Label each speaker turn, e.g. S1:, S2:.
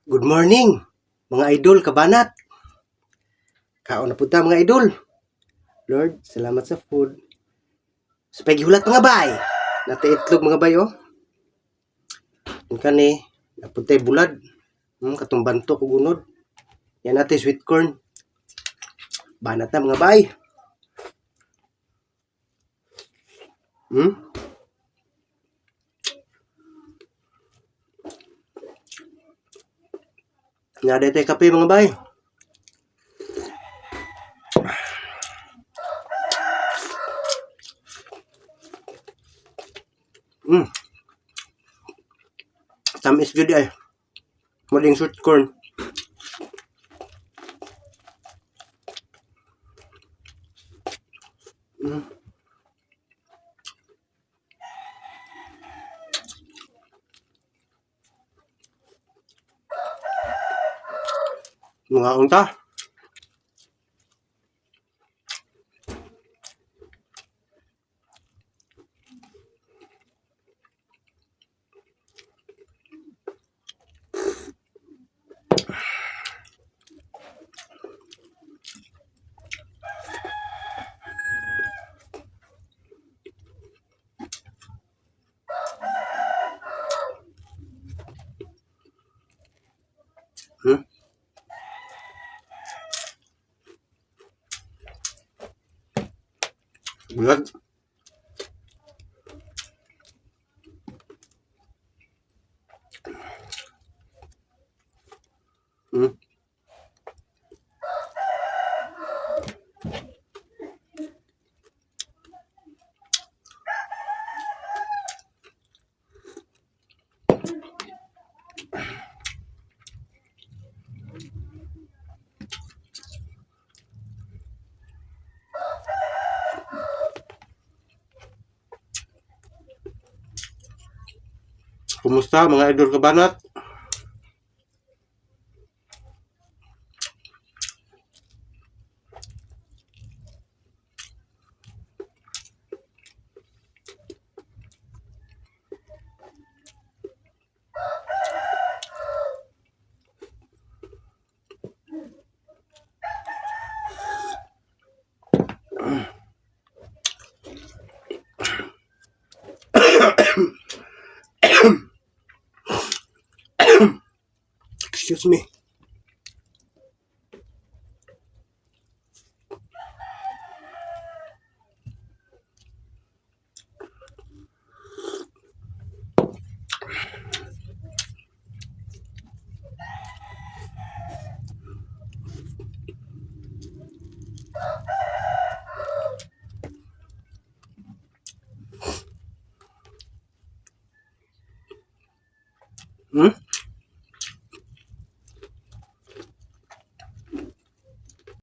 S1: Good morning, mga idol kabanat. Kaon na pud ta, mga idol. Lord, salamat sa food. Sa paghihulat, mga bay. Naa tay itlog, mga bay, oh. Yung kani, naa pud tay bulad. Katong bantok ug unod. Yan natin sweet corn. Banat na, mga bay. Naa tay kape, mga bay. Tamis jud ay. Muling sweet corn. Mga unta. Bulad. Kumusta, mga idol kabanat? Excuse me.